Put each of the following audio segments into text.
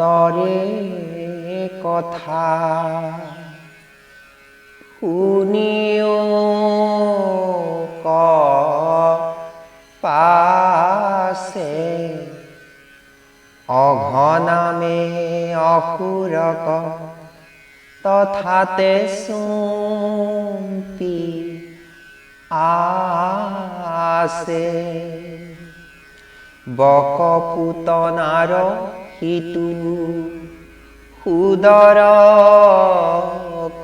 তৰে কথা শুনিও ক পাছে অঘনামে অসুৰক তথাতে চুম্পি আছে। বক পুতনাৰ সিটো সুদৰ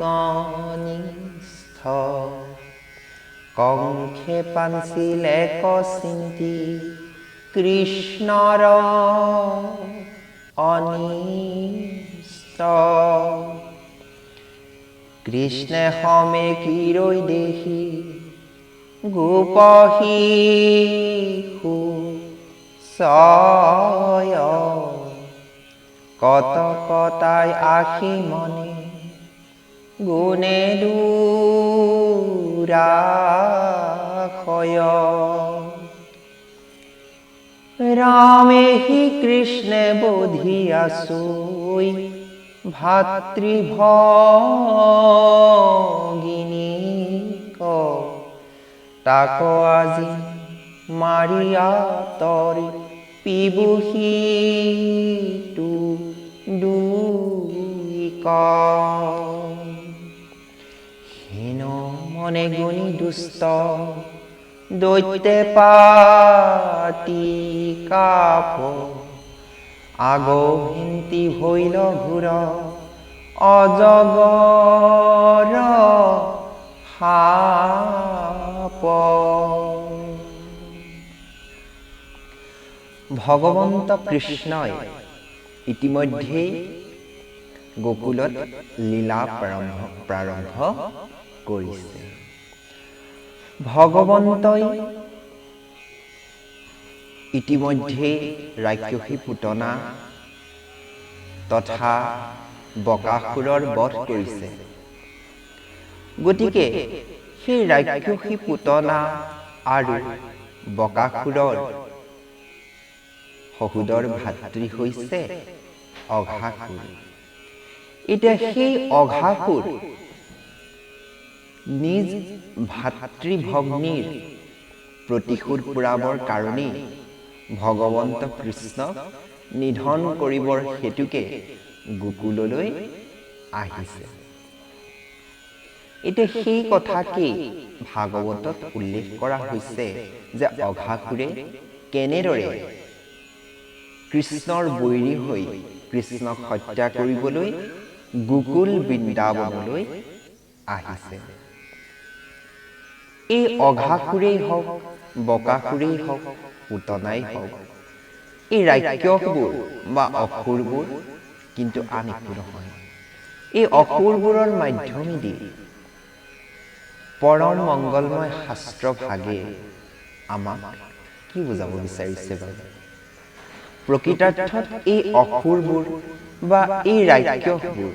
কনিষ্ঠ কংসে পাঞ্চিলেক চিন্তি কৃষ্ণৰ অনিষ্ট। কৃষ্ণে সমে কিৰৈ দেখি গোপ শিশু চয় কত কতাই আখি মনে গুণে দুৰাশয়। ৰামে হি কৃষ্ণে বোধিয়া চৈ ভাতৃভগিনীক তাক আজি মাৰিয়া তৰি পিবুহি তু দুইক। হীন মনে গুণী দুষ্ট দৈত্যে পাতি কাপ আগ ভিন্তি ভৈল ঘূৰ অজগৰ সাপ। ভগৱন্ত কৃষ্ণই ইতিমধ্যেই গোকুলত লীলা প্ৰাৰম্ভ কৰিছে। ভগৱন্তই ইতিমধ্যেই ৰাক্ষসী পুতনা তথা বকাসুৰৰ বধ কৰিছে। গতিকে সেই ৰাক্ষসী পুতনা আৰু বকাসুৰৰ সহোদৰ ভাতৃ হৈছে অঘাসুৰ। এতিয়া সেই অঘাসুৰ নিজ ভাতৃভগ্নীৰ প্ৰতিশোধ পূৰাবৰ কাৰণেই ভগৱন্ত কৃষ্ণক নিধন কৰিবৰ হেতুকে গোকুললৈ আহিছে। এতিয়া সেই কথাকেই ভাগৱতত উল্লেখ কৰা হৈছে যে অঘাসুৰে কেনেদৰে কৃষ্ণৰ বৈৰী হৈ কৃষ্ণক হত্যা কৰিবলৈ গোকুল বৃন্দাবনলৈ আহিছে। এই অঘাসুৰেই হওক, বকাসুৰেই হওক, পুতনাই হওক, এই ৰাক্ষসবোৰ বা অসুৰবোৰ কিন্তু আন একো নহয়। এই অসুৰবোৰৰ মাধ্যমেদি পৰম মংগলময় শাস্ত্ৰ ভাগে আমাক কি বুজাব বিচাৰিছে বাৰু? প্ৰকৃতাৰ্থত এই অসুৰবোৰ বা এই ৰাক্ষসবোৰ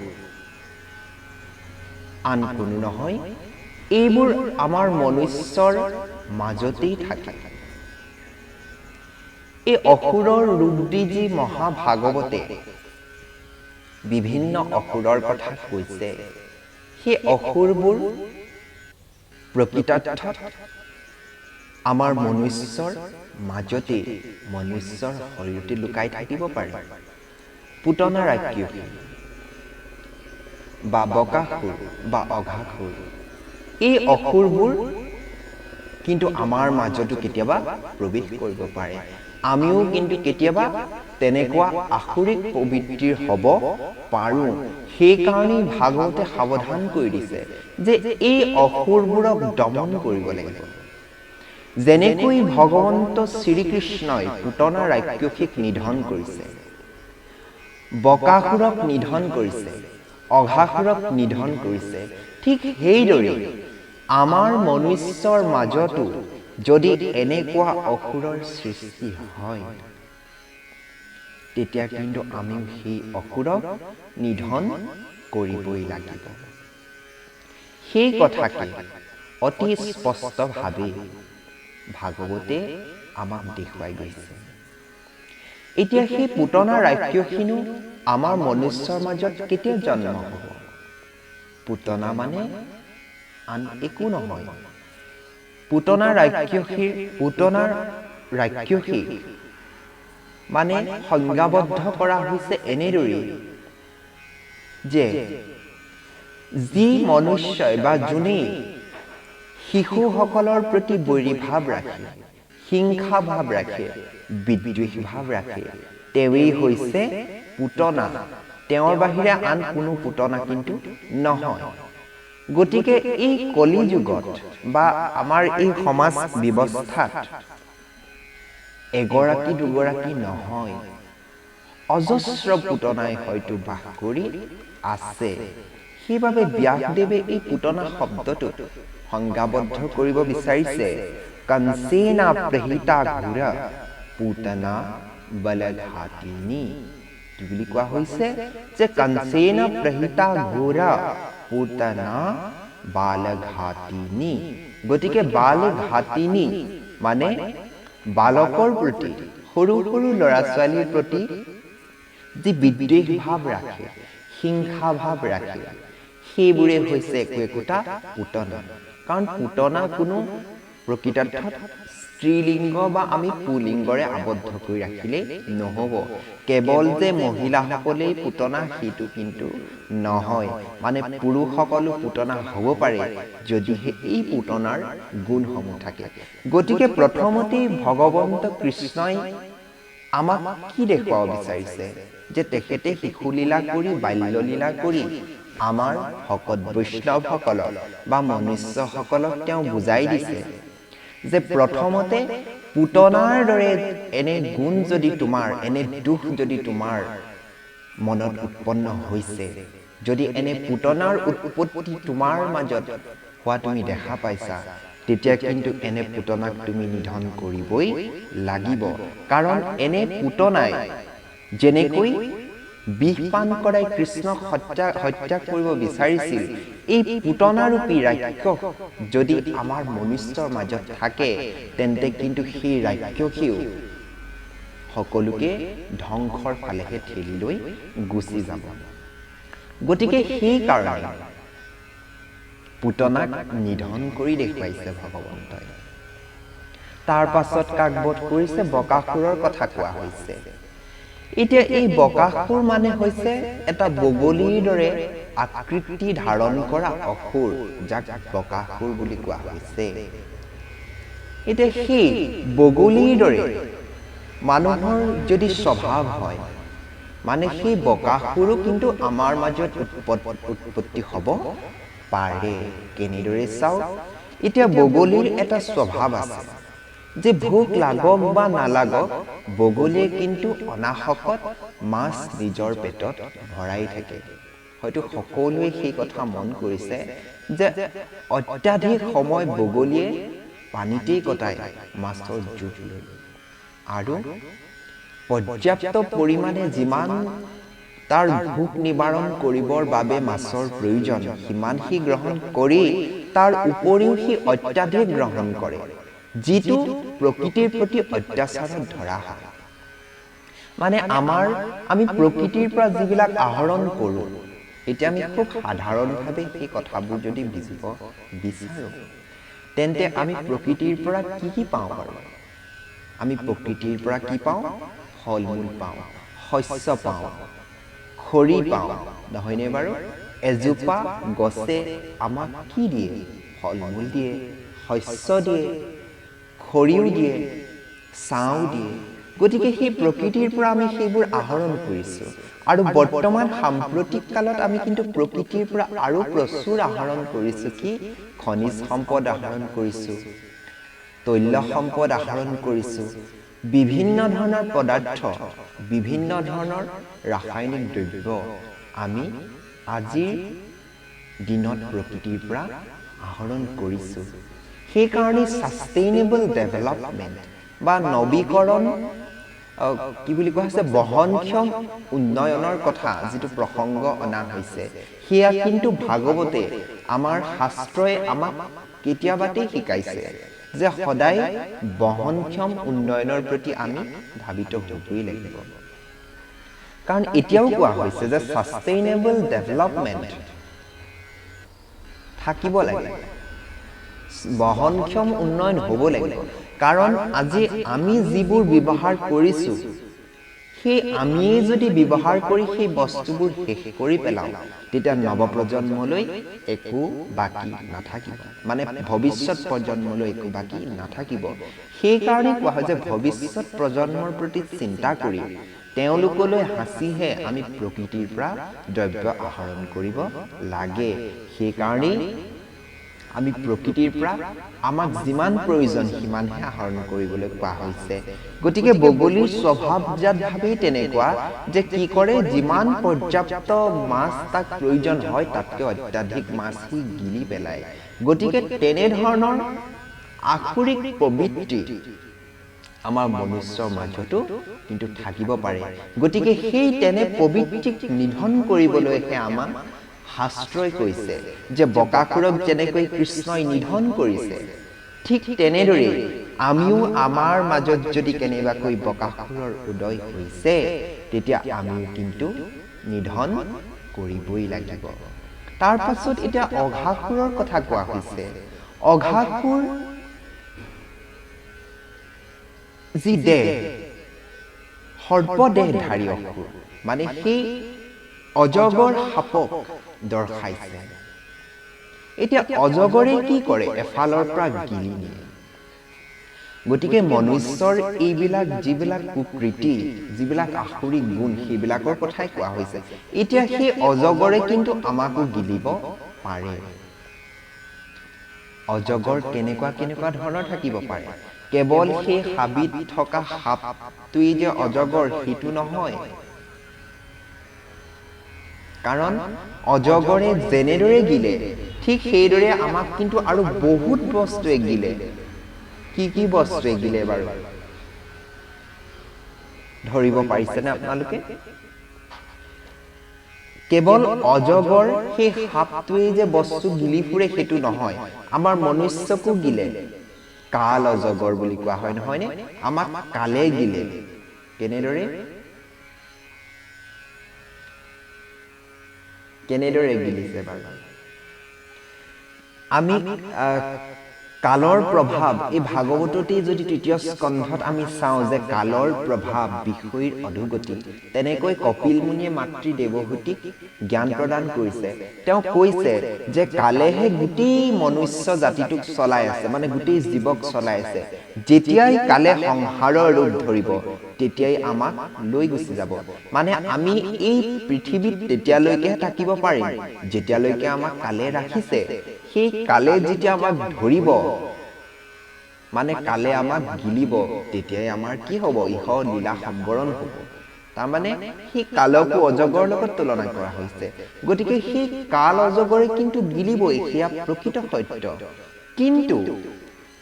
আন কোনো নহয়, এইবোৰ আমাৰ মনুষ্যৰ মাজতেই থাকে। এই অসুৰৰ ৰূপ দি যি মহাভাগৱতে বিভিন্ন অসুৰৰ কথা কৈছে, সেই অসুৰবোৰ প্ৰকৃতাৰ্থত আমাৰ মনুষ্যৰ মাজতেই, মনুষ্যৰ শৰীৰতে লুকাই থাকিব পাৰে। পুতনা ৰাক্ষসী বা বকাসুৰ বা অঘাসুৰ, এই অসুৰবোৰ কিন্তু আমাৰ মাজতো কেতিয়াবা প্ৰৱেশ কৰিব পাৰে। আমিও কিন্তু কেতিয়াবা তেনেকুৱা আসুৰিক প্ৰবৃত্তিৰ হ'ব পাৰোঁ। সেইকাৰণেই ভাগৱতে সাৱধান কৰি দিছে যে এই অসুৰবোৰক দমন কৰিব লাগিব। যেনেকৈ ভগৱন্ত শ্ৰীকৃষ্ণই পুতনা ৰাক্ষসীক নিধন কৰিছে, বকাসুৰক নিধন কৰিছে, অঘাসুৰক নিধন কৰিছে, ঠিক সেইদৰে আমাৰ মনুষ্যৰ মাজতো যদি এনেকুৱা অসুৰৰ সৃষ্টি হয়, তেতিয়া কিন্তু আমিও সেই অসুৰক নিধন কৰিবই লাগিব। সেই কথাকে অতি স্পষ্টভাৱে ভাগৱতে আমাক দেখুৱাই গৈছে। এতিয়া সেই পুতনা ৰাক্ষসীনো আমাৰ মনুষ্যৰ মাজত কেতিয়া জন্ম হ'ব? পুতনা মানে আন একো নহয়, পুতনা ৰাক্ষসীৰ, পুতনাৰ ৰাক্ষসী মানে সংজ্ঞাবদ্ধ কৰা হৈছে এনেদৰেই যে যি মনুষ্যই বা যোনেই শিশুসকলৰ প্ৰতি বৈৰী ভাৱ ৰাখে, হিংসা ভাৱ ৰাখে, বিদ্বেষ ভাৱ ৰাখে, তেওঁৱেই হৈছে পুতনা। তেওঁৰ বাহিৰে আন কোনো পুতনা কিন্তু নহয়। গতিকে এই কলি যুগত বা আমাৰ এই সমাজ ব্যৱস্থাত এগৰাকী দুগৰাকী নহয়, অজস্ৰ পুতনাই হয়তো বাস কৰি আছে। সেইবাবে ব্যাসদেৱে এই পুতনা শব্দটোক সংজ্ঞাবদ্ধ কৰিব বিচাৰিছে, কংসেনা প্ৰহিতা ঘোৰ পুতনা বলঘাতিনী। কি বুলি কোৱা হৈছে? যে কংসেনা প্ৰহিতা ঘোৰ পুতনা বালঘাতিনী। গতিকে বালঘাতিনী মানে বালকৰ প্ৰতি, সৰু সৰু ল'ৰা ছোৱালীৰ প্ৰতি যি বিদ্বেষ ভাৱ ৰাখে, হিংসা ভাৱ ৰাখে, সেইবোৰে হৈছে একো একোটা পুতনা। কাৰণ পুতনা কোনো প্ৰকৃতাৰ্থত স্ত্ৰীলিংগ বা আমি পুলিংগৰে আবদ্ধ কৰি ৰাখিলেই নহ'ব। কেৱল যে মহিলাসকলেই পুতনা সেইটো কিন্তু নহয়, মানে পুৰুষসকলো পুতনা হ'ব পাৰে যদিহে এই পুতনাৰ গুণসমূহ থাকে। গতিকে প্ৰথমতেই ভগৱন্ত কৃষ্ণই আমাক কি দেখুৱাব বিচাৰিছে? যে তেখেতে শিশুলীলা কৰি, বাল্যলীলা কৰি আমাৰ ভকত বৈষ্ণৱসকলক বা মনুষ্যসকলক তেওঁ বুজাই দিছে যে প্ৰথমতে পুতনাৰ দৰে এনে গুণ যদি তোমাৰ, এনে দুখ যদি তোমাৰ মনত উৎপন্ন হৈছে, যদি এনে পুতনাৰ উৎপত্তি তোমাৰ মাজত হোৱা তুমি দেখা পাইছা, তেতিয়া কিন্তু এনে পুতনাক তুমি নিধন কৰিবই লাগিব। কাৰণ এনে পুতনাই যেনেকৈ বিষ পান কৰাই কৃষ্ণক হত্যা কৰিব বিচাৰিছিল, এই পুতনাৰূপী ৰাক্ষস যদি আমাৰ মনুষ্যৰ মাজত থাকে, তেন্তে কিন্তু সেই ৰাক্ষসীও সকলোকে ধ্বংসৰ ফালেহে ঠেলি লৈ গুচি যাব। গতিকে সেইকাৰণে পুতনাক নিধন কৰি দেখুৱাইছে ভগৱন্তই। তাৰ পাছত কাক বধ কৰিছে? বকাসুৰৰ কথা কোৱা হৈছে। এতিয়া এই বকাসুৰ মানে হৈছে এটা বগলীৰ দৰে আকৃতি ধাৰণ কৰা অসুৰ, যাক বকাসুৰ বুলি কোৱা হৈছে। এতিয়া সেই বগলীৰ দৰে মানুহৰ যদি স্বভাৱ হয়, মানে সেই বকাসুৰো কিন্তু আমাৰ মাজত উৎপত্তি হ'ব পাৰে। কেনেদৰে চাওক, এতিয়া বগলীৰ এটা স্বভাৱ আছে যে ভোক লাগক বা নালাগক, বগলীয়ে কিন্তু অনাহকত মাছ নিজৰ পেটত ভৰাই থাকে। হয়তো সকলোৱে সেই কথা মন কৰিছে যে অত্যাধিক সময় বগলীয়ে পানীতেই কটায় মাছৰ জোখ লৈ, আৰু পৰ্যাপ্ত পৰিমাণে যিমান তাৰ ভোক নিবাৰণ কৰিবৰ বাবে মাছৰ প্ৰয়োজন সিমান সি গ্ৰহণ কৰি তাৰ উপৰিও সি অত্যাধিক গ্ৰহণ কৰে, যিটো প্ৰকৃতিৰ প্ৰতি অত্যাচাৰত ধৰা হয়। মানে আমি প্ৰকৃতিৰ পৰা যিবিলাক আহৰণ কৰোঁ, এতিয়া আমি খুব সাধাৰণভাৱে সেই কথাবোৰ যদি বুজিব বিচাৰোঁ, তেন্তে আমি প্ৰকৃতিৰ পৰা কি কি পাওঁ বাৰু? আমি প্ৰকৃতিৰ পৰা কি পাওঁ? ফল মূল পাওঁ, শস্য পাওঁ, খৰি পাওঁ, নহয়নে বাৰু? এজোপা গছে আমাক কি দিয়ে? ফল মূল দিয়ে, শস্য দিয়ে, খৰিও দিয়ে, ছাঁও দিয়ে। গতিকে সেই প্ৰকৃতিৰ পৰা আমি সেইবোৰ আহৰণ কৰিছোঁ। আৰু বৰ্তমান সাম্প্ৰতিক কালত আমি কিন্তু প্ৰকৃতিৰ পৰা আৰু প্ৰচুৰ আহৰণ কৰিছোঁ। কি? খনিজ সম্পদ আহৰণ কৰিছোঁ, তৈল সম্পদ আহৰণ কৰিছোঁ, বিভিন্ন ধৰণৰ পদাৰ্থ, বিভিন্ন ধৰণৰ ৰাসায়নিক দ্ৰব্য আমি আজিৰ দিনত প্ৰকৃতিৰ পৰা আহৰণ কৰিছোঁ। সেইকাৰণে ছাষ্টেইনেবল ডেভেলপমেণ্ট বা নৱীকৰণ, কি বুলি কোৱা হৈছে, বহনক্ষম উন্নয়নৰ কথা যিটো প্ৰসংগ অনা হৈছে, সেয়া কিন্তু ভাগৱতে, আমাৰ শাস্ত্ৰই আমাক কেতিয়াবাতেই শিকাইছে যে সদায় বহনক্ষম উন্নয়নৰ প্ৰতি আমি ধাবিত হ'বই লাগিব। কাৰণ এতিয়াও কোৱা হৈছে যে ছাষ্টেইনেবল ডেভেলপমেণ্ট থাকিব লাগে, বহনক্ষম উন্নয়ন হ'ব লাগিব। কাৰণ আজি আমি যিবোৰ ব্যৱহাৰ কৰিছোঁ, সেই আমিয়ে যদি ব্যৱহাৰ কৰি সেই বস্তুবোৰ শেষ কৰি পেলাওঁ, তেতিয়া নৱপ্ৰজন্মলৈ একো বাকী নাথাকিব, মানে ভৱিষ্যত প্ৰজন্মলৈ একো বাকী নাথাকিব। সেইকাৰণে কোৱা হয় যে ভৱিষ্যত প্ৰজন্মৰ প্ৰতি চিন্তা কৰি তেওঁলোকলৈ হাঁচিহে আমি প্ৰকৃতিৰ পৰা দ্ৰব্য আহৰণ কৰিব লাগে। সেইকাৰণেই আমি প্ৰকৃতিৰ পৰা আমাক যিমান প্ৰয়োজন সিমানহে আহৰণ কৰিবলৈ কোৱা হৈছে। গতিকে বগলীৰ স্বভাৱজাতভাৱেই তেনেকুৱা যে কি কৰে, যিমান পৰ্যাপ্ত মাছ তাক প্ৰয়োজন হয় তাতকৈ অত্যাধিক মাছ সি গিলি পেলায়। গতিকে তেনেধৰণৰ আসুৰিক প্ৰবৃত্তি আমাৰ মনুষ্যৰ মাজতো কিন্তু থাকিব পাৰে। গতিকে সেই তেনে প্ৰবৃত্তিক নিধন কৰিবলৈহে আমাক শাস্ত্ৰই কৈছে যে বকাসুৰক যেনেকৈ কৃষ্ণই নিধন কৰিছে, ঠিক তেনেদৰেই আমিও আমাৰ মাজত যদি কেনেবাকৈ বকাসুৰৰ উদয় হৈছে, তেতিয়া আমিও কিন্তু নিধন কৰিবই লাগিব। তাৰ পাছত এতিয়া অঘাসুৰৰ কথা কোৱা হৈছে। অঘাসুৰ যি দেহ, সৰ্পদেহধাৰী অসুৰ, মানে সেই অজগৰ সাপক দৰ্শাইছে। এতিয়া অজগৰে কি কৰে, এফালৰ পৰা গিলি নিয়ে। গতিকে মনুষ্যৰ এইবিলাক যিবিলাক কুকৃতি, যিবিলাক আসুৰিক গুণ, সেইবিলাকৰ কথাই কোৱা হৈছে। এতিয়া সেই অজগৰে কিন্তু আমাকো গিলিব পাৰে। অজগৰ কেনেকুৱা কেনেকুৱা ধৰণৰ থাকিব পাৰে, কেৱল সেই হাবিত থকা সাপটোৱেই যে অজগৰ সেইটো নহয়। কাৰণ অজগৰে যেনেদৰে গিলে, ঠিক সেইদৰে আমাক কিন্তু আৰু বহুত বস্তুৱে গিলে। কি কি বস্তুৱে গিলে বাৰু ধৰিব পাৰিছেনে আপোনালোকে? কেৱল অজগৰ সেই সাপটোৱেই যে বস্তু গিলি ফুৰে সেইটো নহয়, আমাৰ মনুষ্যকো গিলে। কাল অজগৰ বুলি কোৱা হয় নহয়নে? আমাক কালে গিলে। কেনেদৰে কেনেদৰে গিলিছে বাৰু? আমি কালৰ প্ৰভাৱ এই ভাগৱততেই যদি তৃতীয় স্কন্ধত আমি চাওঁ যে কালৰ প্ৰভাৱ বিষয়ৰ অধোগতি, তেনেকৈ কপিল মুনিয়ে মাতৃ দেৱহূতিক জ্ঞান প্ৰদান কৰিছে। তেওঁ কৈছে যে কালেহে গোটেই মনুষ্য জাতিটোক চলাই আছে, মানে গোটেই জীৱক চলাই আছে। যেতিয়াই কালে সংহাৰৰ ৰূপ ধৰিব তেতিয়াই আমাক লৈ গুচি যাব। মানে আমি এই পৃথিৱীত তেতিয়ালৈকেহে থাকিব পাৰিম যেতিয়ালৈকে আমাক কালে ৰাখিছে। সেই কালে যেতিয়া আমাক ধৰিব, মানে কালে আমাক গিলিব, তেতিয়াই আমাৰ কি হ'ব, ইহ লীলা সম্বৰণ হ'ব। তাৰমানে সেই কালকো অজগৰ লগত তুলনা কৰা হৈছে। গতিকে সেই কাল অজগৰে কিন্তু গিলিবই, সেয়া প্ৰকৃত সত্য। কিন্তু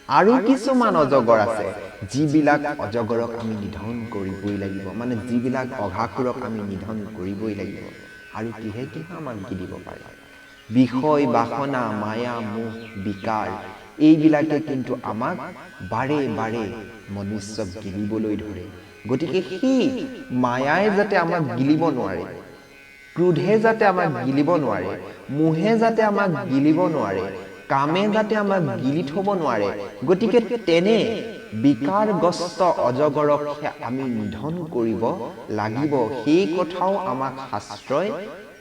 আৰু কিছুমান অজগৰ আছে যিবিলাক অজগৰক আমি নিধন কৰিবই লাগিব, মানে যিবিলাক অঘাসুৰক আমি নিধন কৰিবই লাগিব। আৰু কিহে কিহে আমাক গিলিব পাৰে? বিষয় বাসনা মায়া মোহ বিকাৰ, এইবিলাকে কিন্তু আমাক বাৰে বাৰে মনুষ্যক গিলিবলৈ ধৰে। গতিকে সেই মায়াই যাতে আমাক গিলিব নোৱাৰে, ক্ৰোধে যাতে আমাক গিলিব নোৱাৰে, মোহে যাতে আমাক গিলিব নোৱাৰে, কামে যাতে আমাক গিলি থব নোৱাৰে, গতিকে তেনে বিকাৰগ্ৰস্ত অজগৰক আমি নিধন কৰিব লাগিব। সেই কথাও আমাক শাস্ত্ৰই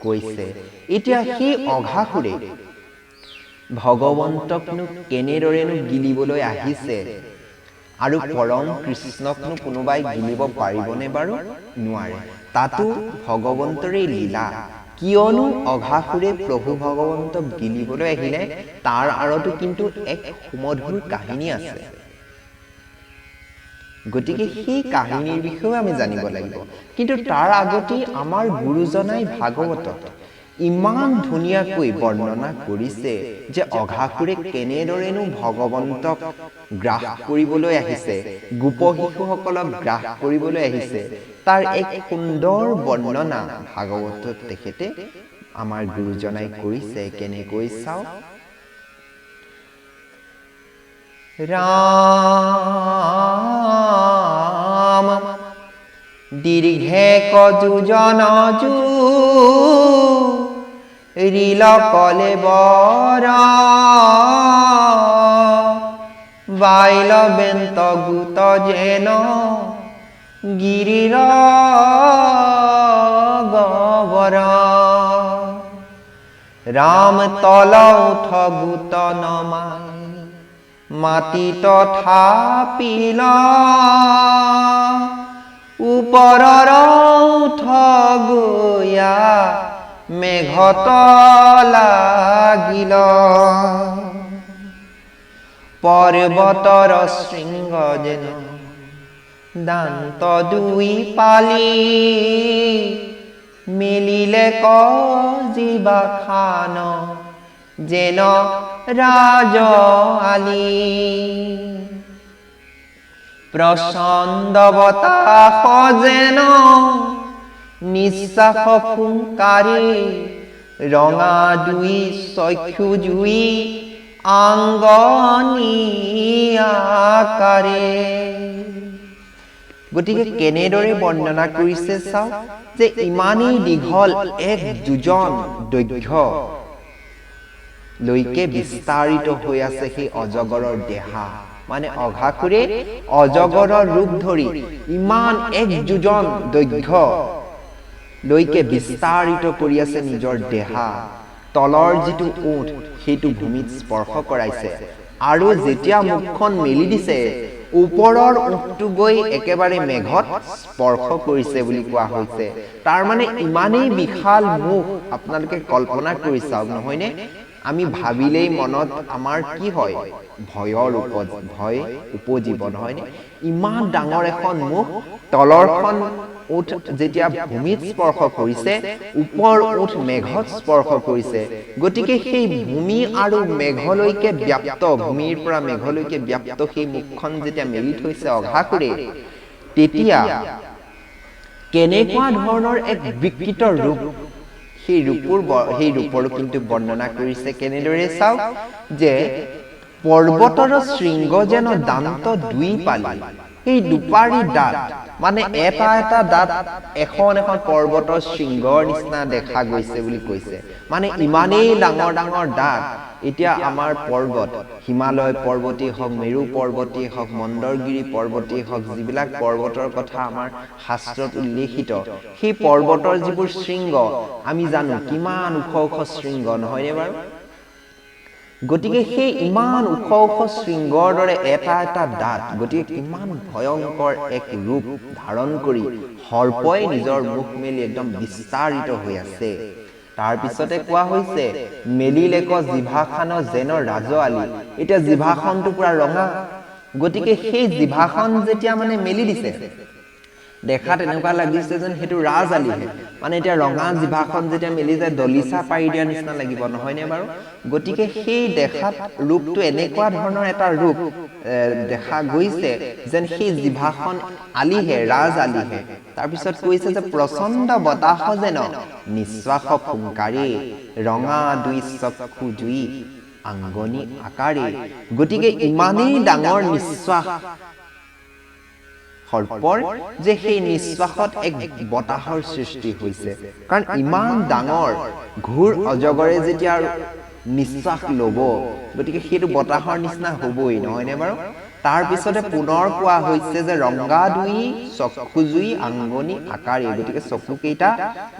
কৈছে। এতিয়া সেই অঘাসুৰে ভগৱন্তকনো কেনেদৰেনো গিলিবলৈ আহিছে আৰু পৰম কৃষ্ণকনো কোনোবাই গিলিব পাৰিবনে বাৰু? নোৱাৰে। তাতো ভগৱন্তৰে লীলা। কিয়নো অঘাসুৰে প্ৰভু ভগৱন্তক গিলিবলৈ আহিলে, তাৰ আঁৰতো কিন্তু এক সুমধুৰ কাহিনী আছে। গতিকে সেই কাহিনীৰ বিষয়েও আমি জানিব লাগিব। কিন্তু তাৰ আগতেই আমাৰ গুৰুজনাই ভাগৱতত ইমান ধুনীয়াকৈ বৰ্ণনা কৰিছে যে অঘাসুৰে কেনেদৰেনো ভগৱন্তক গ্ৰাস কৰিবলৈ আহিছে, গোপ শিশুসকলক গ্ৰাস কৰিবলৈ আহিছে, তাৰ এক সুন্দৰ বৰ্ণনা ভাগৱতত তেখেতে আমাৰ গুৰুজনাই কৰিছে। কেনেকৈ চাওঁ। ৰাম দীৰ্ঘে যোজন ৰিল কলে বৰ, বাইল বেন্ত গুত যেন গিৰিৰ গবৰ। ৰাম তল উঠ গুত নমাই মাটিত থাপিল, ওপৰৰ উঠ গয়া মেঘত লাগিল। পৰ্বতৰ শৃংগ যেন দান্ত দুই পালি, মেলিলে জিবা খান যেন ৰাজ আলি। প্ৰচণ্ড বতাহ যেন নিশ্বাস ফুংকাৰে, ৰঙা দুই চক্ষু জুই আংগনি আকাৰে। গতিকে কেনেদৰে বৰ্ণনা কৰিছে চাওক যে ইমানেই দীঘল এক যোজন দৈৰ্ঘ্য লৈকে বিস্তাৰিত হৈ আছে সেই অজগৰৰ দেহা। মানে অঘাসুৰে অজগৰৰ ৰূপ ধৰি ইমান এক যোজন দৈৰ্ঘ্য লৈকে বিস্তাৰিত কৰি আছে নিজৰ দেহা। তলৰ যিটো ওঁঠ সেইটো ভূমিত স্পৰ্শ কৰাইছে, আৰু যেতিয়া মুখখন মেলি দিছে ওপৰৰ ওঁঠটো গৈ একেবাৰে মেঘত স্পৰ্শ কৰিছে বুলি কোৱা হৈছে। তাৰমানে ইমানেই বিশাল মুখ, আপোনালোকে কল্পনা কৰি চাওক নহয়নে? আমি ভাবিলেই মনত আমাৰ কি হয়, ভয়ৰ ভয় উপজিব নহয়নে? ইমান ডাঙৰ এখন মুখ, তলৰখন ওঁঠ যেতিয়া ভূমিত স্পৰ্শ কৰিছে, ওপৰ ওঁঠ মেঘত স্পৰ্শ কৰিছে। গতিকে সেই ভূমি আৰু মেঘলৈকে ব্যাপ্ত, ভূমিৰ পৰা মেঘলৈকে ব্যাপ্ত সেই মুখখন যেতিয়া মেলি থৈছে অঘাসুৰে, তেতিয়া কেনেকুৱা ধৰণৰ এক বিকৃত ৰূপ, সেই ৰূপৰো কিন্তু বৰ্ণনা কৰিছে কেনেদৰে চাওক যে পৰ্বতৰ শৃংগ যেন দান্ত দুই পালি, সেই দুপাৰি দাঁত, মানে এটা এটা দাঁত এখন এখন পৰ্বতৰ শৃংগৰ নিচিনা দেখা গৈছে বুলি কৈছে। মানে ইমানেই ডাঙৰ ডাঙৰ দাঁত। এতিয়া আমাৰ পৰ্বত, হিমালয় পৰ্বতেই হওক, মেৰু পৰ্বতেই হওক, মন্দৰগিৰি পৰ্বতেই হওক, যিবিলাক পৰ্বতৰ কথা আমাৰ শাস্ত্ৰত উল্লেখিত, সেই পৰ্বতৰ যিবোৰ শৃংগ আমি জানো কিমান ওখ ওখ শৃংগ নহয়নে বাৰু? গতিকে সেই ইমান ওখ ওখ শৃংগৰ দৰে এটা এটা দাঁত, গতিকে কিমান ভয়ংকৰ এক ৰূপ ধাৰণ কৰি সৰ্পই নিজৰ মুখ মেলি একদম বিস্তাৰিত হৈ আছে। তাৰপিছতে কোৱা হৈছে মেলিলেক জিভাখান যেন ৰাজ আলি। এতিয়া জিভাখনটো পুৰা ৰঙা, গতিকে সেই জিভাখন যেতিয়া মানে মেলি দিছে, দেখাত এনেকুৱা লাগিছে যেন সেইটো ৰাজ আলিহে। মানে এতিয়া ৰঙা জিভাখন যেতিয়া মেলি যায় দলিচা পাৰি দিয়া নিচিনা লাগিব নহয়নে বাৰু? গতিকে সেই দেখাত ৰূপটো এনেকুৱা ধৰণৰ এটা ৰূপ দেখা গৈছে যেন সেই জিভাখন আলিহে, ৰাজ আলিহে। তাৰপিছত কৈছে যে প্ৰচণ্ড বতাহ যেন নিশ্বাস ফুংকাৰে, ৰঙা দুই চক্ষু জুই আংগনি আকাৰে। গতিকে ইমানেই ডাঙৰ নিশ্বাস সৰ্পৰ যে সেই নিশ্বাসত এক বতাহৰ সৃষ্টি হৈছে। কাৰণ ইমান ডাঙৰ ঘোৰ অজগৰে যেতিয়া নিশ্বাস ল'ব, গতিকে সেইটো বতাহৰ নিচিনা হ'বই নহয়নে বাৰু? তাৰপিছতে পুনৰ কোৱা হৈছে যে ৰঙা দুই চক্ষু জুই আংগনি আকাৰে। গতিকে চকুকেইটা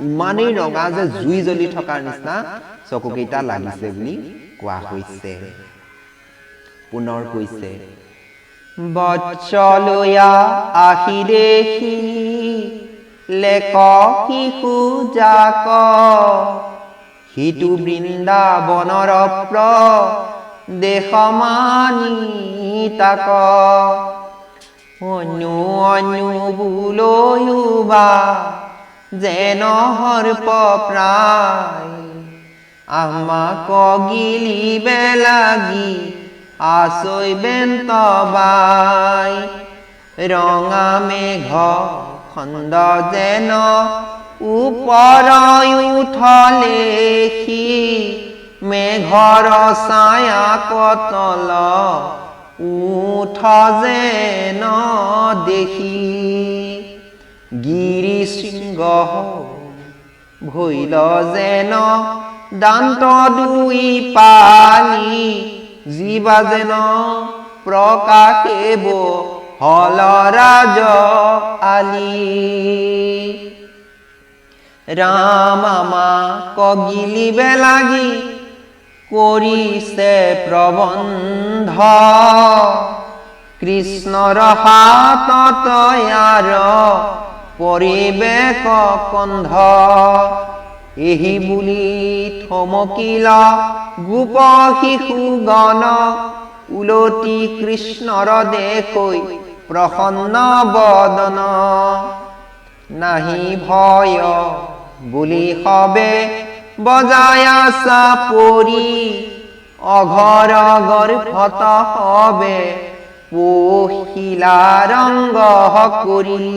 ইমানেই ৰঙা যে জুই জ্বলি থকাৰ নিচিনা চকুকেইটা লাগিছে বুলি কোৱা হৈছে। পুনৰ কৈছে বৎসলয়া আহি দেখি লেক শিশু যাক, সিটো বৃন্দাবনৰ প্ৰদেশ মানি তাক। অনু অনু বোলয়ো বা যেন সৰ্প প্ৰায়, আমাক গিলিবে লাগি আছৈ বেন্ত বাই। ৰঙা মেঘ খণ্ড যেন ওপৰ উঠলেহি, মেঘৰ ছায়া কতল উঠ যেন দেখি। গিৰি শৃঙ্গ ভৈল যেন দান্ত দুই পালি, জীৱা যেন প্ৰকাশেব হল ৰাজ আলি। ৰাম আমাক গিলিবে লাগি কৰিছে প্ৰবন্ধ, কৃষ্ণৰ হাতত ইয়াৰ পৰিবেশ কন্ধ। এহি বুলি থমকিল গোপ শিশুগণ, উলটি কৃষ্ণৰ দেখৈ প্ৰসন্ন বদন। নাহি ভয় বুলি সবে বজায় চাপৰি, অঘৰ গৰ্ভত সবে পহিলা ৰঙ্গ কৰি।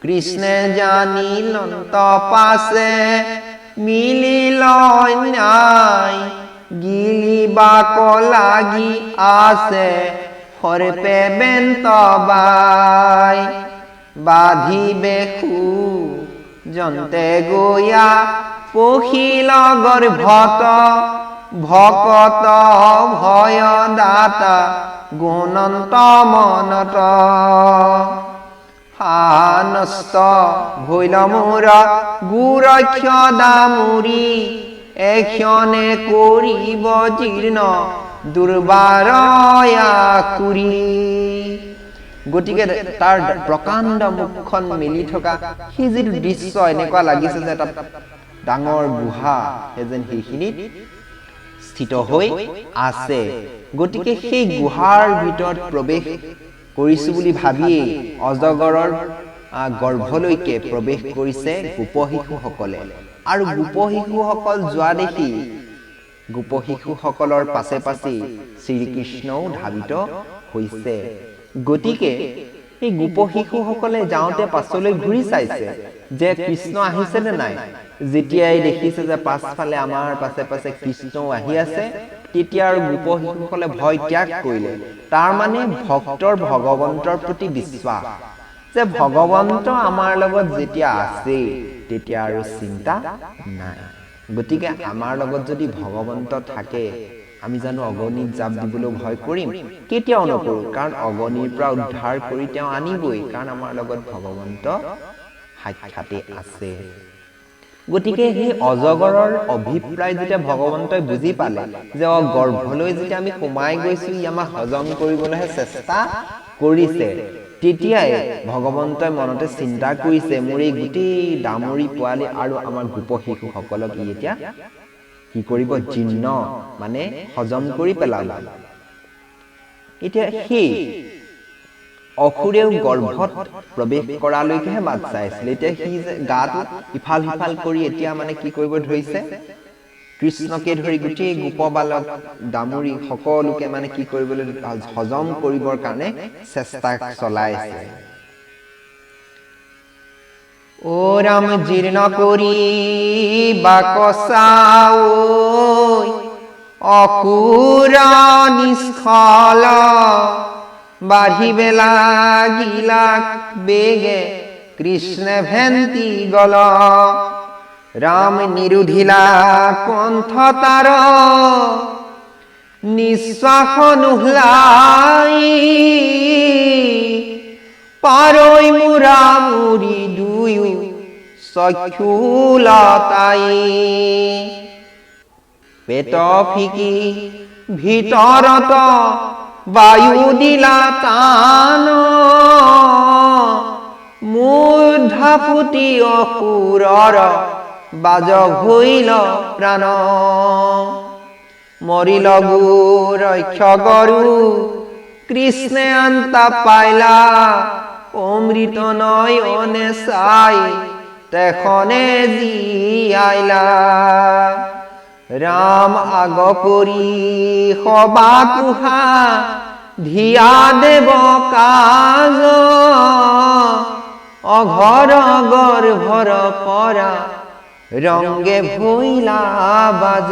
কৃষ্ণে জানিলন্ত পাছে মিলিল ন্যায়, গিলিবাক লাগি আছে সৰ্পে বেন্ত বাই। বাধিবে জন্তে গয়া পশিল গৰ্ভত, ভকত ভয় দাতা গুণন্ত মনত। হানস্ত ভৈল মোৰ গোৰক্ষ দামুৰি, এক্ষণে কৰিব জীৰ্ণ দুৰ্বাৰ কুৰি। গতিকে তাৰ প্ৰকাণ্ড মুখখন মেলি থকা সেই যিটো দৃশ্য, এনেকুৱা লাগিছে যে এটা ডাঙৰ গুহা যেন সেইখিনিত স্থিত হৈ আছে। গতিকে সেই গুহাৰ ভিতৰত প্ৰৱেশ কৰিছো বুলি ভাবিয়েই অজগৰৰ গৰ্ভলৈকে প্ৰৱেশ কৰিছে গোপ শিশুসকলে। আৰু গোপ শিশুসকল যোৱা দেখি গোপ শিশুসকলৰ পাছে পাছে শ্ৰীকৃষ্ণও ধাবিত হৈছে। গতিকে এই গোপ শিশুসকলে যাওঁতে পাছলৈ ঘূৰি চাইছে যে কৃষ্ণ আহিছে নে নাই। যেতিয়াই দেখিছে যে পাছফালে আমাৰ পাছে পাছে কৃষ্ণও আহি আছে, তেতিয়া আৰু গোপ শিশুসকলে ভয় ত্যাগ কৰিলে। তাৰ মানে ভক্তৰ ভগৱন্তৰ প্ৰতি বিশ্বাস যে ভগৱন্ত আমাৰ লগত যেতিয়া আছে তেতিয়া আৰু চিন্তা নাই। গতিকে আমাৰ লগত যদি ভগৱন্ত থাকে, আমি জানো অগনিত জাপ দিবলৈ ভয় কৰিম? কেতিয়াও নকৰোঁ। কাৰণ অগনিৰ পৰা উদ্ধাৰ কৰি তেওঁ আনিবই, কাৰণ আমাৰ লগত ভগৱন্ত সাক্ষাতে আছে। গতিকে সেই অজগৰৰ অভিপ্ৰায় যেতিয়া ভগৱন্তই বুজি পালে যে অ গৰ্ভলৈ যেতিয়া আমি সোমাই গৈছো, ই আমাক হজম কৰিবলৈহে চেষ্টা কৰিছে, তেতিয়াই ভগৱন্তই মনতে চিন্তা কৰিছে, মোৰ এই গোটেই দামুৰি পোৱালি আৰু আমাৰ গোপ শিশুসকলক ই এতিয়া কি কৰিব, জীৰ্ণ মানে হজম কৰি পেলাব। এতিয়া সেই অসুৰেও গৰ্ভত প্ৰৱেশ কৰালৈকেহে বাট চাইছিলে। এতিয়া সি যে গাটো ইফাল সিফাল কৰি এতিয়া মানে কি কৰিব ধৰিছে, কৃষ্ণকে ধৰি গোটেই গোপ বালক দামুৰি সকলোকে মানে কি কৰিবলৈ, হজম কৰিবৰ কাৰণে চেষ্টা চলাইছে। অ ৰাম জীৰ্ণ কৰি বাকচাও অসুৰ নিষ্খল, বাঢ়িবে লাগিলা বেগে কৃষ্ণে ভেন্তি গল। ৰাম নিৰুধিলা কণ্ঠ তাৰ নিশ্বাস নোহলাই, পাৰৈ মুৰা মুৰি দুয়ো চক্ষু লতাই। পেট ফিকি ভিতৰত বায়ু দিলা টান, মূৰ্ধা ফুটি অসুৰৰ বাজ ভৈল প্ৰাণ। মৰিল গোৰক্ষ গৰু কৃষ্ণে আন্তা পাইলা, অমৃত নয়নে চাই তেখনে জীয়াইলা। ৰাম আগ কৰি সবা কোহা ধিয়া দেৱ কাজ, অঘৰ গৰ্ভৰ পৰা ৰঙ্গে ভৈলা বাজ।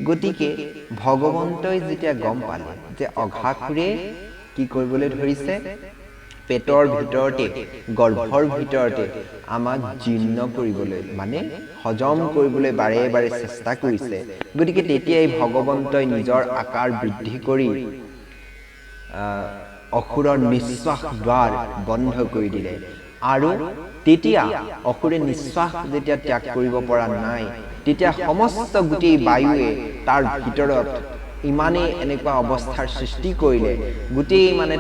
গতিকে ভগৱন্তই যেতিয়া গম পালে যে অঘাসুৰে কি কৰিবলৈ ধৰিছে, পেটৰ ভিতৰতে, গৰ্ভৰ ভিতৰতে আমাক জীৰ্ণ কৰিবলৈ, মানে হজম কৰিবলৈ বাৰে বাৰে চেষ্টা কৰিছে। গতিকে তেতিয়াই ভগৱন্তই নিজৰ আকাৰ বৃদ্ধি কৰি অসুৰৰ নিশ্বাস দ্বাৰ বন্ধ কৰি দিলে। আৰু তেতিয়া অসুৰে নিশ্বাস যেতিয়া ত্যাগ কৰিব পৰা নাই, তেতিয়া সমস্ত গোটেই বায়ুৱে তাৰ ভিতৰত ইমানেই এনেকুৱা অৱস্থাৰ সৃষ্টি কৰিলে, গোটেই মানে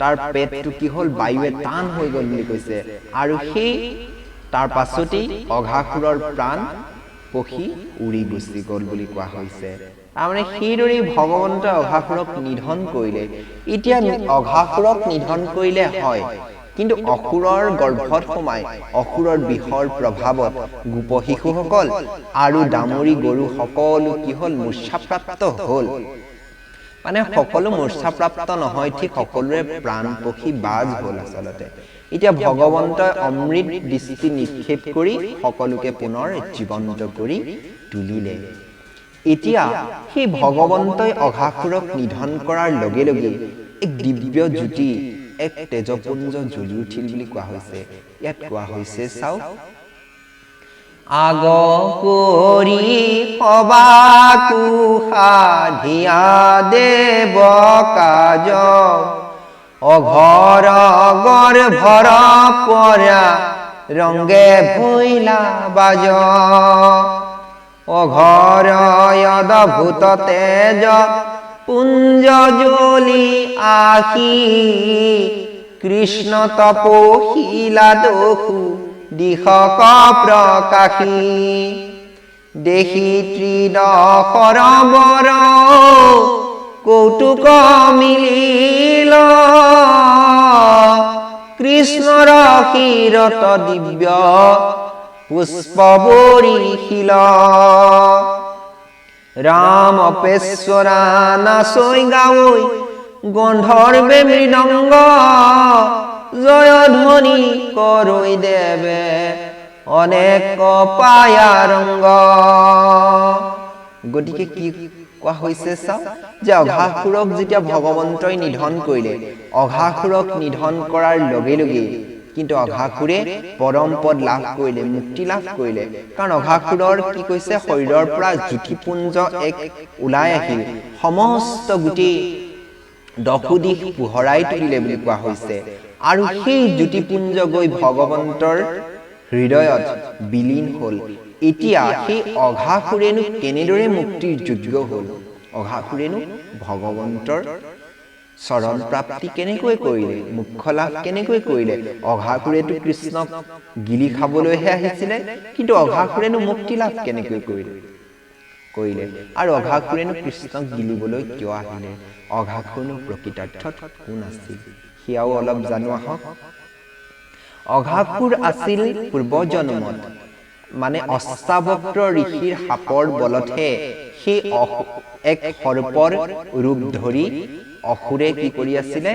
তাৰ পেটটো কি হ'ল, বায়ুৱে টান হৈ গ'ল বুলি কৈছে। আৰু সেই তাৰ পাছতেই অঘাসুৰৰ প্ৰাণ পখী উৰি গুচি গ'ল বুলি কোৱা হৈছে। তাৰমানে সেইদৰেই ভগৱন্তই অঘাসুৰক নিধন কৰিলে। এতিয়া অঘাসুৰক নিধন কৰিলে হয়, কিন্তু অসুৰৰ গৰ্ভত সোমাই অসুৰৰ বিষৰ প্ৰভাৱত গোপ শিশুসকল আৰু দামৰি গৰু সকলো কি হ'ল, মূৰ্ছাপ্ৰাপ্ত হ'ল। মানে সকলো মূৰ্ছাপ্ৰাপ্ত নহয়, ঠিক সকলোৰে প্ৰাণ পক্ষী বাজ হ'ল আচলতে। এতিয়া ভগৱন্তই অমৃত দৃষ্টি নিক্ষেপ কৰি সকলোকে পুনৰ জীৱন্ত কৰি তুলিলে। এতিয়া সেই ভগৱন্তই অঘাসুৰক নিধন কৰাৰ লগে লগে এক দিব্য জ্যোতি, এক তেজপুঞ্জ জ্বলি উঠিল বুলি কোৱা হৈছে। ইয়াত কোৱা হৈছে, চাওক, আগ কৰি সবাকু সাধিয়া দেৱ কাজ, অঘৰ গৰ্ভৰ পৰা ৰঙ্গে ভৈলা বাজ। অঘৰ অদ্ভুত তেজ পুঞ্জ জ্বলি আহি, কৃষ্ণ তপশিলা দোষু দিশক প্ৰকাশী। দেখি ত্ৰিদশৰ বৰ কৌতুক মিলিল, কৃষ্ণৰ শিৰত দিব্য পুষ্প বৰিশিল। ৰাম পেশ্বৰা নাচৈ গাৱৈ গন্ধৰ্বে মৃদংগ, জয় ধ্বনি কৰৈ দেৱে অনেক পায়া ৰংগ। গতিকে কি কোৱা হৈছে চাওক, যে অঘাসুৰক যেতিয়া ভগৱন্তই নিধন কৰিলে, অঘাসুৰক নিধন কৰাৰ লগে লগে কিন্তু অঘাসুৰে পৰম পদ লাভ কৰিলে, মুক্তি লাভ কৰিলে। কাৰণ অঘাসুৰৰ কি কৈছে, শৰীৰৰ পৰা জ্যোতিপুঞ্জ এক ওলাই আহিল, সমস্ত গোটেই দশোদিশ পোহৰাই তুলিলে বুলি কোৱা হৈছে। আৰু সেই জ্যোতিপুঞ্জ গৈ ভগৱন্তৰ হৃদয়ত বিলীন হ'ল। এতিয়া সেই অঘাসুৰেনো কেনেদৰে মুক্তিৰ যোগ্য হ'ল, অঘাসুৰেনো ভগৱন্তৰ চৰণ প্ৰাপ্তি কেনেকৈ কৰিলে, মোক্ষ লাভ কেনেকৈ কৰিলে? অঘাসুৰেতো কৃষ্ণক গিলি খাবলৈহে আহিছিলে, কিন্তু অঘাসুৰেনো মুক্তি লাভ কেনেকৈ কৰিলে? আৰু অঘাসুৰেনো কৃষ্ণক গিলিবলৈ কিয় আহিলে? অঘাসুৰনো প্ৰকৃতাৰ্থত কোন আছিল, সেয়াও অলপ জানো আহক। অঘাসুৰ আছিল পূৰ্বজন্মত মানে অষ্টাবক্ৰ ঋষিৰ সাপৰ বলতহে সেই এক সৰ্পৰ ৰূপ ধৰি অসুৰে কি কৰি আছিলে,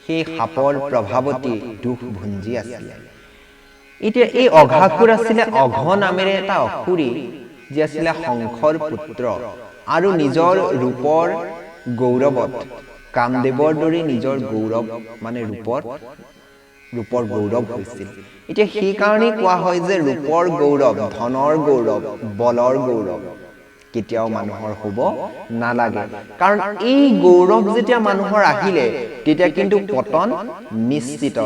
সেই সাপৰ প্ৰভাৱতে দুখ ভুঞ্জি আছিলে। এতিয়া এই অঘাসুৰ আছিলে অঘ নামেৰে এটা অসুৰী, যি আছিলে শংখৰ পুত্ৰ, আৰু নিজৰ ৰূপৰ গৌৰৱত কামদেৱৰ দৰে নিজৰ গৌৰৱ মানে ৰূপৰ গৌৰৱ হৈছিল। এতিয়া সেইকাৰণেই কোৱা হয় যে ৰূপৰ গৌৰৱ, ধনৰ গৌৰৱ, বলৰ গৌৰৱ কেতিয়াও মানুহৰ হ'ব নালাগে। কাৰণ এই গৌৰৱ যেতিয়া মানুহৰ আহিলে তেতিয়া কিন্তু পতন নিশ্চিত।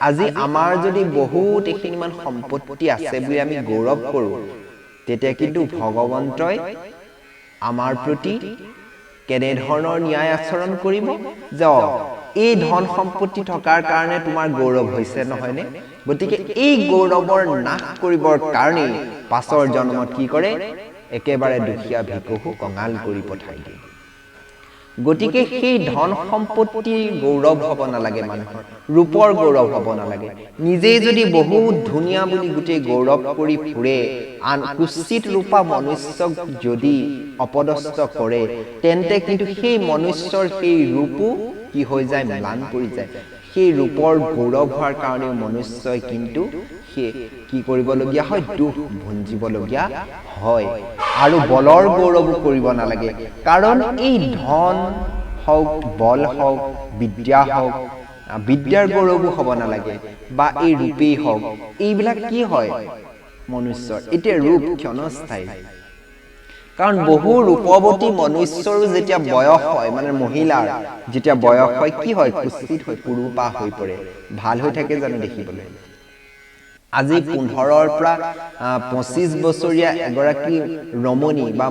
আজি আমাৰ যদি বহুত এইখিনিমান সম্পত্তি আছে বুলি আমি গৌৰৱ কৰোঁ, তেতিয়া কিন্তু ভগৱন্তই আমাৰ প্ৰতি কেনেধৰণৰ ন্যায় আচৰণ কৰিব, যে এই ধন সম্পত্তি থকাৰ কাৰণে তোমাৰ গৌৰৱ হৈছে নহয়নে? গতিকে এই গৌৰৱৰ নাশ কৰিবৰ কাৰণেই পাছৰ জন্মত কি কৰে, একেবাৰে দুখীয়া ভিকহু কঙাল কৰি পঠাই দিয়ে। গতিকে সেই ধন সম্পত্তিৰ গৌৰৱ হ'ব নালাগে মানুহৰ, ৰূপৰ গৌৰৱ হ'ব নালাগে। নিজেই যদি বহুত ধুনীয়া বুলি গোটেই গৌৰৱ কৰি ফুৰে, আন কুৎসিত ৰূপা মনুষ্যক যদি অপদস্থ কৰে, তেন্তে কিন্তু সেই মনুষ্যৰ সেই ৰূপো কি হৈ যায়, ম্লান পৰি যায়। সেই ৰূপৰ গৌৰৱ হোৱাৰ কাৰণেও মনুষ্যই কিন্তু সেই কি কৰিবলগীয়া হয়, দুখ ভুঞ্জিবলগীয়া হয়। আৰু বলৰ গৌৰৱো কৰিব নালাগে, কাৰণ এই ধন হওক, বল হওক, বিদ্যা হওক, বিদ্যাৰ গৌৰৱো হ'ব নালাগে, বা এই ৰূপেই হওক, এইবিলাক কি হয় মনুষ্যৰ। এতিয়া ৰূপ ক্ষণস্থায়ী, কাৰণ বহু ৰূপৱতী মনুষ্যৰো যেতিয়া বয়স হয়, মানে মহিলাৰ যেতিয়া বয়স হয়, কি হয়, কুৎসিত হৈ কুৰূপা হৈ পৰে। ভাল হৈ থাকে জানো দেখিবলৈ? আজি 15ৰ পৰা 25 বছৰীয়া এগৰাকী ৰমণী বা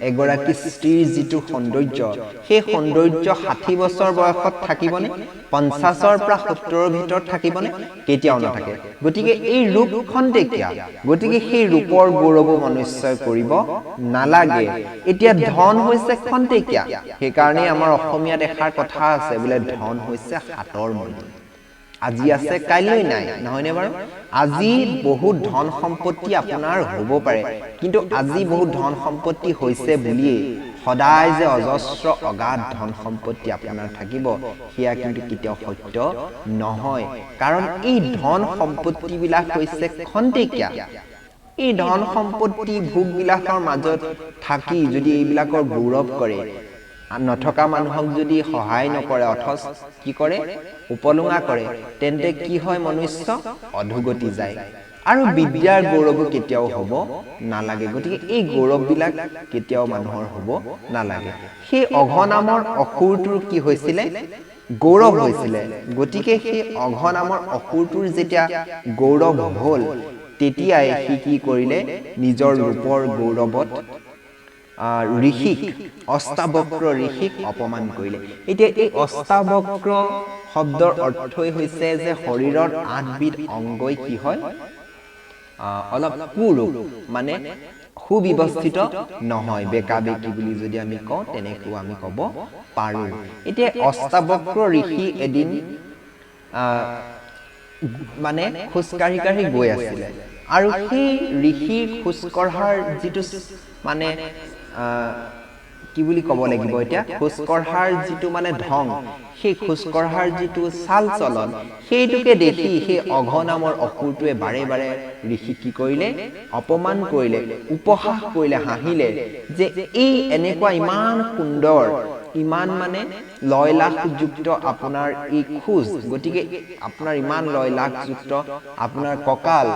এগৰাকী স্ত্ৰীৰ যিটো সৌন্দৰ্য, সেই সৌন্দৰ্য 60 বছৰ বয়সত থাকিবনে? 50ৰ পৰা 70ৰ ভিতৰত থাকিবনে? কেতিয়াও নাথাকে। গতিকে এই ৰূপ খন্তেকীয়া, গতিকে সেই ৰূপৰ গৌৰৱো মনুষ্যই কৰিব নালাগে। এতিয়া ধন হৈছে খন্তেকীয়া, সেইকাৰণেই আমাৰ অসমীয়াত এষাৰ কথা আছে, বোলে ধন হৈছে হাতৰ মণি, আজি আছে কাইলৈ নাই, নহয়নে বাৰু? আজি বহুত ধন সম্পত্তি আপোনাৰ হ'ব পাৰে, কিন্তু আজি বহুত ধন সম্পত্তি হৈছে বুলিয়েই সদায় যে অজস্ৰ অগাধ ধন সম্পত্তি আপোনাৰ থাকিব, সেয়া কিন্তু কেতিয়াও সত্য নহয়। কাৰণ এই ধন সম্পত্তিবিলাক হৈছে খন্তেকীয়া। এই ধন সম্পত্তি ভোগবিলাসৰ মাজত থাকি যদি এইবিলাকৰ গৌৰৱ কৰে, নথকা মানুহক যদি সহায় নকৰে, অথচ কি কৰে, উপলুঙা কৰে, তেন্তে কি হয়, মনুষ্য অধোগতি যায়। আৰু বিদ্যাৰ গৌৰৱো কেতিয়াও হ'ব নালাগে। গতিকে এই গৌৰৱবিলাক কেতিয়াও মানুহৰ হ'ব নালাগে। সেই অঘ নামৰ অসুৰটোৰ কি হৈছিলে, গৌৰৱ হৈছিলে। গতিকে সেই অঘ নামৰ অসুৰটোৰ যেতিয়া গৌৰৱ হ'ল, তেতিয়াই সি কি কৰিলে, নিজৰ ৰূপৰ গৌৰৱত ঋষিক, অষ্টাবক্ৰ ঋষিক অপমান কৰিলে। এতিয়া এই অষ্টাবক্ৰ শব্দৰ অৰ্থই হৈছে যে শৰীৰৰ 8বিধ অংগই কি হয়, অলপ কুৰূপ, মানে সুব্যৱস্থিত নহয়, বেকা বেকি বুলি যদি আমি কওঁ, তেনেকেও আমি ক'ব পাৰোঁ। এতিয়া অষ্টাবক্ৰ ঋষি এদিন মানে খোজকাঢ়ি কাঢ়ি গৈ আছিলে, আৰু সেই ঋষিৰ খোজকঢ়াৰ যিটো মানে কি বুলি ক'ব লাগিব, এতিয়া খোজকঢ়াৰ যিটো মানে ঢং, সেই খোজকঢ়াৰ যিটো চাল চলন, সেইটোকে দেখি সেই অঘ নামৰ অসুৰটোৱে বাৰে বাৰে ঋষিক কি কৰিলে, অপমান কৰিলে, উপহাস কৰিলে, হাঁহিলে যে এই এনেকুৱা ইমান সুন্দৰ, ইমান মানে লয়লাসযুক্ত আপোনাৰ এই খোজ, গতিকে আপোনাৰ ইমান লয়লাসযুক্ত আপোনাৰ কঁকাল,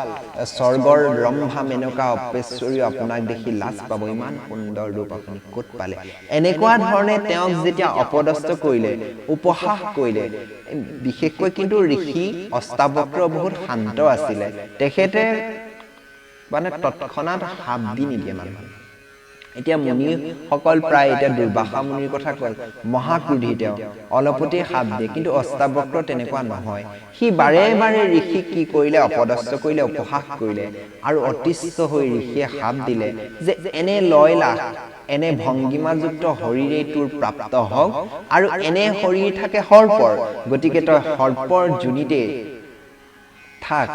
স্বৰ্গৰ ৰম্ভা মেনকা অপেশ্বৰীও আপোনাক দেখি লাজ পাব, ইমান সুন্দৰ ৰূপ আপুনি ক'ত পালে। এনেকুৱা ধৰণে তেওঁক যেতিয়া অপদস্থ কৰিলে, উপহাস কৰিলে, বিশেষকৈ কিন্তু ঋষি অষ্টাবক্ৰ বহুত শান্ত আছিলে, তেখেতে মানে তৎক্ষণাত শাপ দি নিদিয়ে মানুহ। এতিয়া মুনিসকল প্ৰায়, এতিয়া দুৰ্বাসা মুনিৰ কথা কয়, মহাক্ৰোধী, তেওঁ অলপতেই শাপ দিয়ে, কিন্তু অষ্টাবক্ৰ তেনেকুৱা নহয়। সি বাৰে বাৰে ঋষিক কি কৰিলে, অপদস্থ কৰিলে, উপহাস কৰিলে, আৰু অতিষ্ঠ হৈ ঋষিয়ে শাপ দিলে যে এনে লয়লাস, এনে ভংগীমাযুক্ত শৰীৰেই তোৰ প্ৰাপ্ত হওক, আৰু এনে শৰীৰ থাকে সৰ্পৰ, গতিকে তই সৰ্পৰ যোনিতেই থাক।